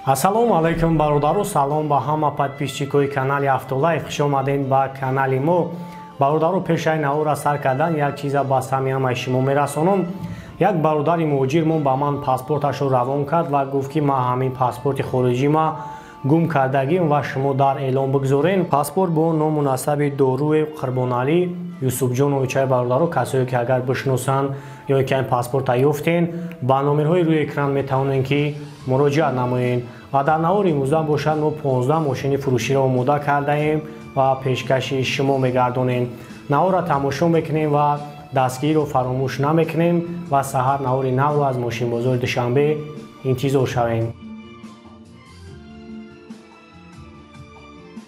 Ассалому алайкум, бародару, салом ба ҳама подписчикои канали Автолайф. Хуш омадед ба канали мо. Бародару, пешаи навора сар кардан як чиза ба сами ҳамаи шумо мерасонам. Як бародари муҳоҷирмон ба ман паспорташро равон кард ва гуфт, ки ман ҳамин паспорти хориҷӣ ма гум кардагим ва шумо дар эълон бигзорен. Паспорт бо ному насаби Доруев Қурбоналӣ Юсуфҷоновичай. Бародаро, касое ки агар бишносанд ё ки ин паспорта ёфтен, ба номерҳои рӯи экран метавонед ки муроҷиат намоед. Ва дар навори имрӯза бошад, мо 15 мошини фурӯширо омода кардаем ва пешкаши шумо мегардонем. Наворро тамошо мекунем ва дастгириро фаромӯш намекунем ва саҳар навори навро аз мошинбозори Душанбе интизор шавем.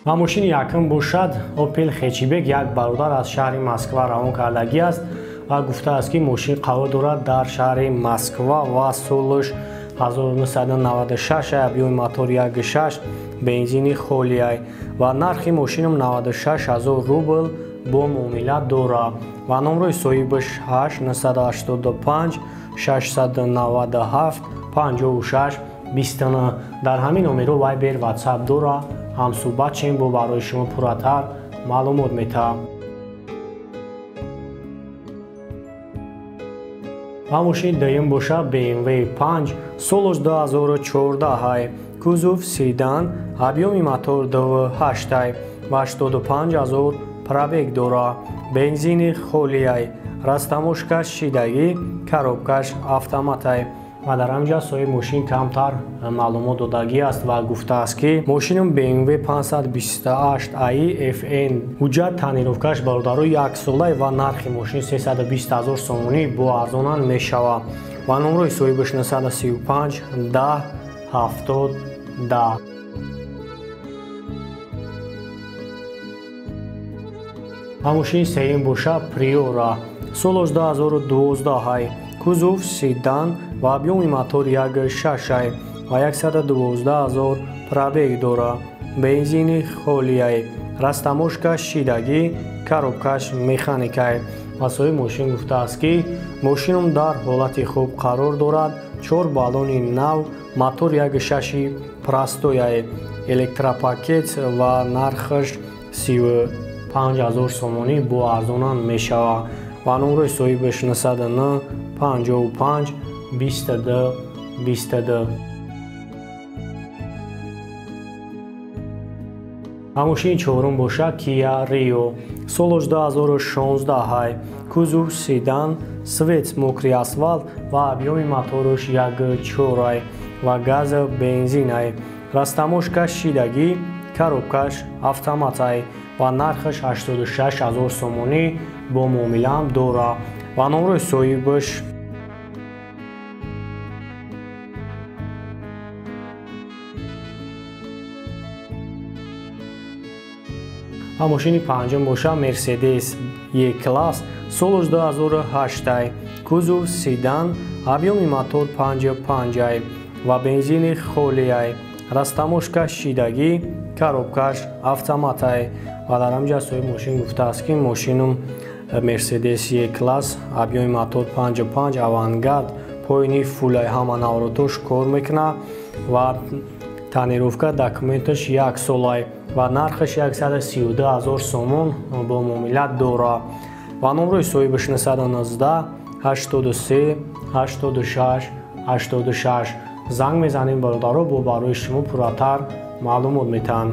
Ва мошини якум бошад Opel Hatchback. Як бародар аз шаҳри Москва равон кардагӣ аст ва гуфтааст, ки мошин қарор дорад дар шаҳри Москва ва солаш 1996, объёми мотор 1.6, бензини холиай ва нархи мошинам 96 000 рубл бо муомила дорад ва номрои соҳибаш 8 985 697 56 29. Дар ҳамин номерҳо Viber, WhatsApp дорад. Ҳамсӯҳбат шем, бо барои шумо пурратар маълумот метаҳам. Ва мошини дуюм бошад BMW 5, солаш 2014, кузов седан, объёми мотор 2.8 ва 85 000 пробег дорад, бензини холиай, растаможкаш шидагӣ, коробкаш автоматай. Ва дар ҳамҷа соҳиби мошин камтар маълумот додагӣ аст ва гуфтааст, ки мошинам BMW 528 i FN, ҳуҷҷат тонировкаш, бародаро, яксолай ва нархи мошин 320 000 сомонӣ бо арзонан мешавад ва номрои соҳибаш 935 10 70 10. Ва мошини сеюм бошад Приора, солаш 2012, кузов седан ва объёми мотор 1.6 ва 112 000 пробег дорад, бензини холиай, растаможкаш шидагӣ, коробкаш механикай. Ва соҳиби мошин гуфтааст, ки мошинам дар ҳолати хуб қарор дорад, чор баллони нав, мотор 1.6 простояй, электропакет ва нархаш 35 000 сомонӣ бо арзонан мешавад ва номрои соҳибаш 909 55 22 22. Ва мошини чорум бошад Kia Rio, солаш 2016, кузов седан, свет мокрый асфалт ва объёми мотораш 1.4 ва газ бензинай, растаможкаш шидагӣ, коробкаш автоматай ва нархаш 86 000 сомонӣ бо муомилаам дорад ва номрои соҳибаш. Ва мошини панҷум бошад Mercedes E-класс, солаш 2008, кузов седан, объёми мотор 5.5 ва бензини холиай, растаможкаш шидагӣ, коробкаш автоматай. Ва дар ҳамҷа соҳиби мошин гуфтааст, ки мошинам Mercedes E-класс, объёми мотор 5.5, авангард, поини фулай, ҳама навротош кор мекунад ва тонировка документаш як солай ва нархаш 132 000 сомон бо муомилат дорад ва номрои соҳибаш 919 83 86 86. Занг мезанем, бародаро, бо барои шумо пурратар маълумот метаҳанд.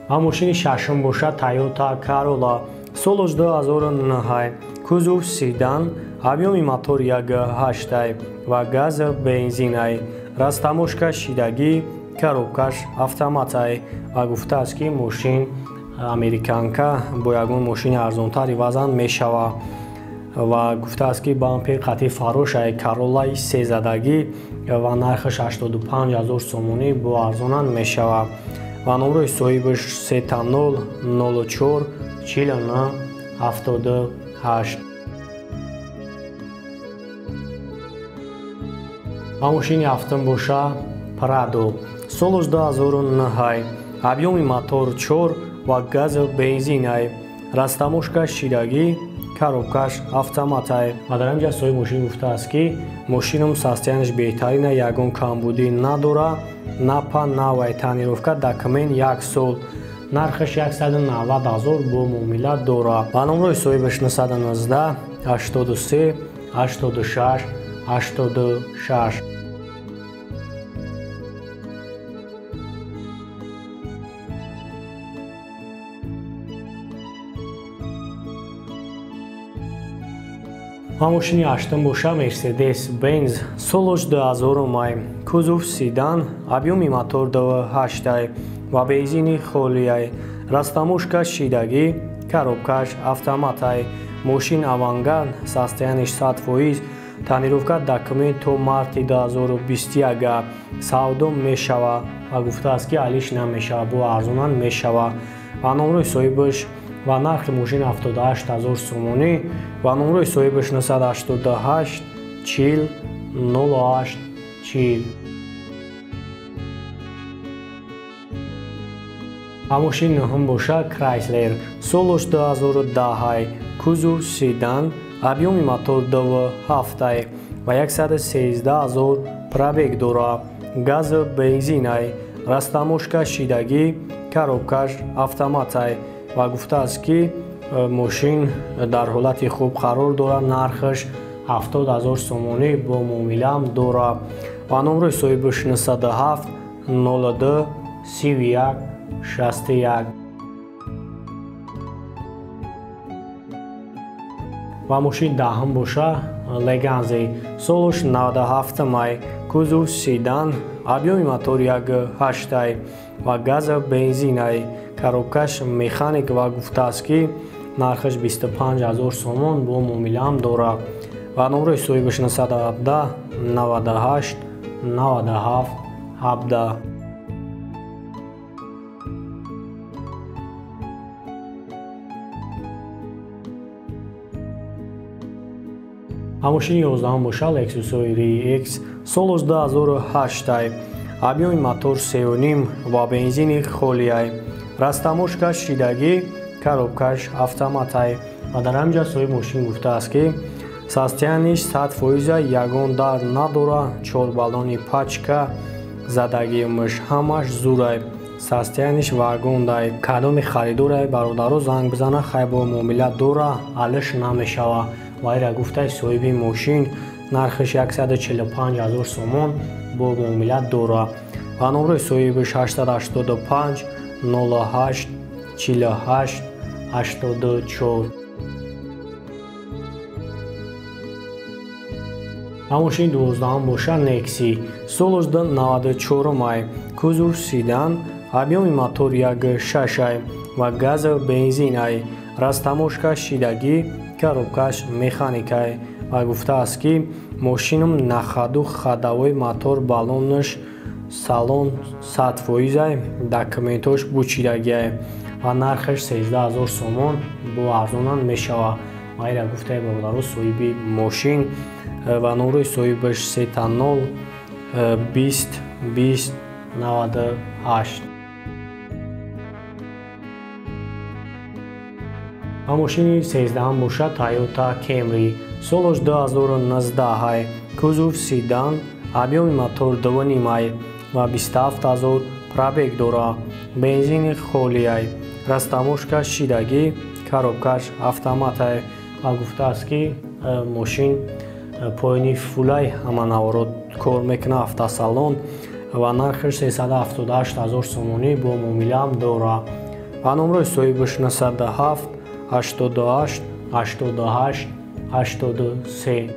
Ва мошини шашум бошад Toyota Corolla, солаш 2009, кузов седан, объёми мотор 1.8 ва газ бензинай, растаможкаш шидагӣ, коробкаш автоматай. Ва гуфтааст, ки мошин американка бо ягон мошини арзонтар ивазан мешавад ва гуфтааст, ки бампер қатъи фарошай, Короллаи сезадагӣ ва нархаш 85 000 сомонӣ бо арзонан мешавад ва номрои соҳибаш 30 04 49 78. Ва мошини ҳафтум бошад Prado, солаш 2009, объёми мотор 4 ва газ бензинай, растаможкаш шидагӣ, коробкаш автоматай. Ва дар ҳамин ҷа соҳиби мошин гуфтааст, ки мошинам состоянияш беҳтарина, ягон камбудӣ надора, напа навай, тонировка документ 1 сол, нархаш 190 000 бо муомила дора. Ва номрои соҳибаш 919 83 86 86. Ва мошини ҳаштум боша Mercedes-Benz солош 2000 май, кузов седан, объёми мотор 2.8 ва бензини холиай, растамошка шидагӣ, коробкаш автоматай. Мошин авангард, состоянияш 100%, тонировка документ то марти 2021 савдо мешава ва гуфтааст, ки алиш намешава, бо арзонан мешава. Ва номрои соҳибаш ва нархи мошин 78 000 сомонӣ ва номрои соҳибаш 988 40 08 40. Ва мошини нӯҳум боша Chrysler солош 2010, кузов седан, объёми мотор 2.7 ва 113 000 пробег дора, газ бензинай, растамошка шидагӣ, коробкаш автоматай. Ва гуфтааст, ки мошин дар ҳолати хуб қарор дорад, нархаш 70 000 сомонӣ бо муомилаам дора. Ва номрои соҳибаш 907 02 31 61. Ва мошини даҳум боша Leganza солош 97 май, кузов седан, объёми мотор 1.8 ва газа бензинай, коробкаш механик ва гуфтааст, ки нархаш 25 000 сомон бо муомилаам дора. Ва номрои соҳибаш 917 98 97 17. Ва мошини 11 боша Lexus RX солош 2008, объёми мотор 3.5 ва бензини холиай, растамошка шидагӣ, коробкаш автоматай. Ва дар ҳамин ҷа соҳиби мошин гуфтааст, ки состоянияш 100%, ягон дард надора, 4 баллони пачка задагиамаш ҳамаш зурай, состоянияш вагондай. Кадоми харидорай бародаро занг бизана, хай бо муомила дора, алиш намешава. Ва ира гуфтай соҳиби мошин нархаш 145 000 сомон бо муомила дора. Ва номрои соҳибаш 885 08 48 84. Ва мошини 12 боша Nexi солош 94 май, кузов седан, объёми мотор 1.6 ва газа бензинай, растамошка шидагӣ, коробкаш механикай. Ва гуфтааст, ки мошинам нахаду ходовой мотор баллонаш салон 100%, документош бучидагиай ва нархаш 13 000 сомон бо арзонан мешава. Ва ира гуфтаи бародаро соҳиби мошин ва номрои соҳибаш 30 20 20 98. Ва мошини 13 боша Toyota Camry солош 2019, кузов седан, объёми мотор 2.5 ва 27 000 пробег дора, бензини холиай, растамошка шидагӣ, коробкаш автоматай. Ва гуфтааст, ки мошин поёни фулай ҳама наворот кор мекунад, автосалон ва нархаш 378 000 сомонӣ бо муомилаам дора. Ва номрои соҳибаш 907 88 88 83.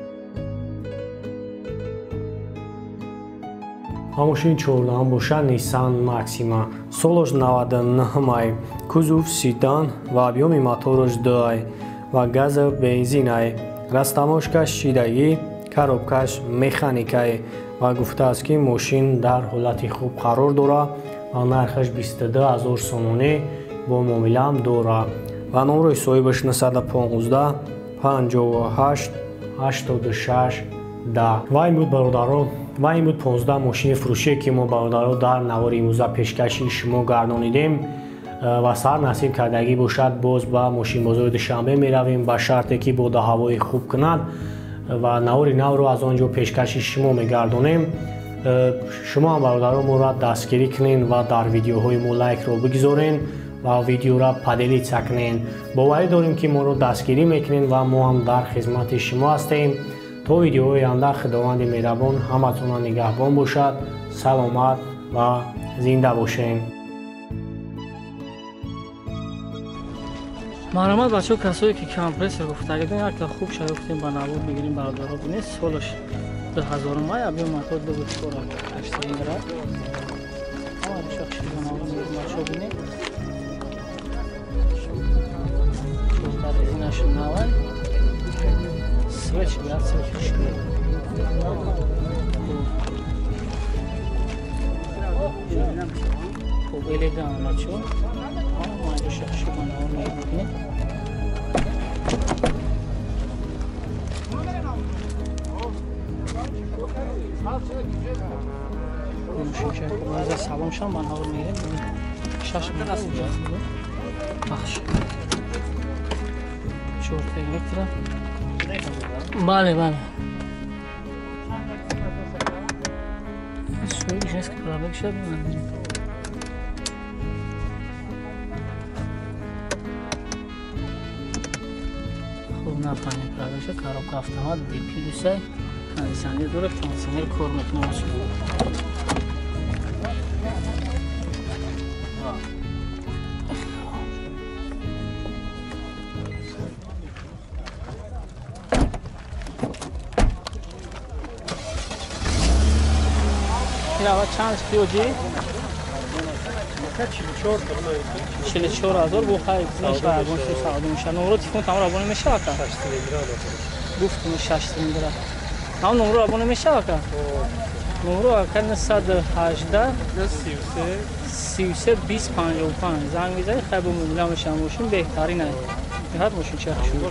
Ва мошини 14 боша Nissan Maxima солош 99 май, кузов седан ва объёми мотораш 2 ва газа бензинай, растамошка шидагӣ, коробкаш механикай. Ва гуфтааст, ки мошин дар ҳолати хуб қарор дора ва нархаш 22 000 сомонӣ бо муомилаам дора. Ва номрои соҳибаш 915 58 86 10. Ва ин буд бародаро, ва ин буд 15 мошини фурӯшие, ки мо бародаро дар навори имрӯза пешкаши шумо гардонидем. Ва сар насиб кардагӣ бошад, боз ба мошинбозори Душанбе меравем, ба шарте ки боду ҳавои хуб кунад ва навори навро аз он ҷо пешкаши шумо мегардонем. Шумо ҳам бародаро моро дастгирӣ кунед ва дар видеоҳои мо лайкро бигзорен ва видеоро поделиться кунед. Боварӣ дорем, ки моро дастгирӣ мекунед ва мо ҳам дар хизмати шумо ҳастем. То видеоҳои оянда Худованди меҳрабон ҳаматонро нигаҳбон бошад. Саломат ва зинда бошед. Марҳамат бачаҳо, касое ки компрессор гуфтагидон, якта хуб шаёфтем ба навор мегирем бародаро. Бинед, солаш 2000 май, объем мотор 2.4 8 цилиндра. Ҳама шахши ба навор мегирем бачаҳо, бинед. Резинаш навай. Свеч брат, свеч хушкӣ. Хуб элегант бачаҳо. Ҳама шахши ба навор мегирем. Салом шам ба навор мегирем. 6 минут бахш. 4 электро. Бале, бале. Суи женский пробег шад. Хуб нафаҳмем пробег шад. Коробка автомат DP2 кондиционер дорад, кондиционер кор мекунад. Чанд шуди? 44,000 бо хайр мешавад, ягон чиз савдо мешавад. Номро телефон тамом равона мешавад ка? 6 цилиндра. Гуфтум 6 цилиндра. Там номро равона мешавад ка? Номро ака 918 33 33 20 55 занг мезанед, хайр бо муомила мешавад. Мошин беҳтарин аст. Мехоҳад мошин чӣ шуд?